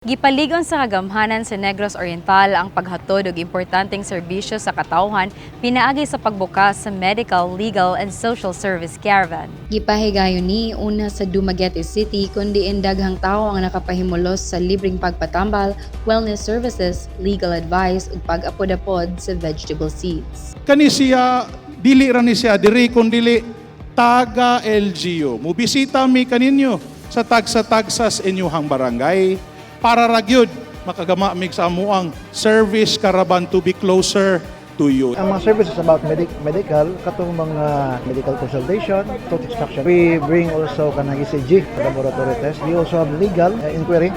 Gipaligon sa kagamhanan sa Negros Oriental ang paghatod og importanteng serbisyo sa katawhan pinaagi sa pagbukas sa Medical, Legal and Social Service Caravan. Gipahigayon ni una sa Dumaguete City kun diin daghang tawo ang nakapahimulos sa libreng pagpatambal, wellness services, legal advice ug pag-apod-apod sa vegetable seeds. Kani siya, dili ra ni siya diri kun dili taga LGU. Mubisita mi kaninyo sa tagsa-tagsas inyuhang barangay para ra gyud makagama mig sa amuang service caravan to be closer to you. Ang mga services about medical, katong mga medical consultation, tooth extraction. We bring also kanang ECG, laboratory test. We also have legal inquiry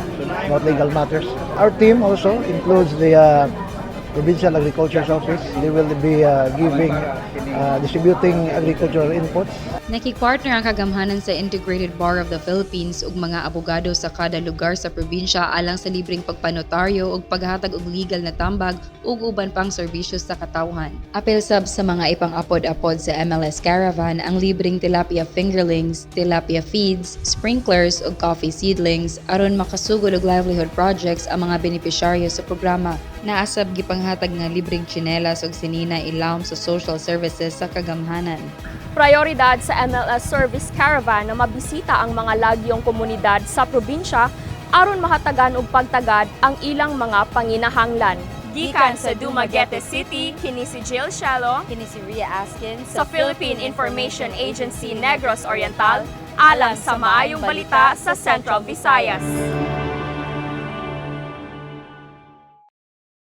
about legal matters. Our team also includes the Provincial Agriculture Office. They will be giving, distributing agricultural inputs. Nakigpartner ang kagamhanan sa Integrated Bar of the Philippines ug mga abogado sa kada lugar sa probinsya alang sa libreng pagpanotaryo ug paghatag og legal na tambag ug uban pang serbisyo sa katawhan. Apil sab sa mga ipang-apod-apod sa MLS Caravan ang libreng tilapia fingerlings, tilapia feeds, sprinklers ug coffee seedlings aron makasugod og livelihood projects ang mga benepisyaryo sa programa. Naa sab gipanghatag nga libreng tsinelas ug sinina ilawom sa social services sa kagamhanan. Prioridad sa MLS Service Caravan na mabisita ang mga lagyong komunidad sa probinsya aron mahatagan og pagtagad ang ilang mga panginahanglan. Gikan sa Dumaguete City, kini si Jill Shalo, Kini si Ria Askin sa Philippine Information Agency Negros Oriental, alang sa Maayong Balita sa Central Visayas.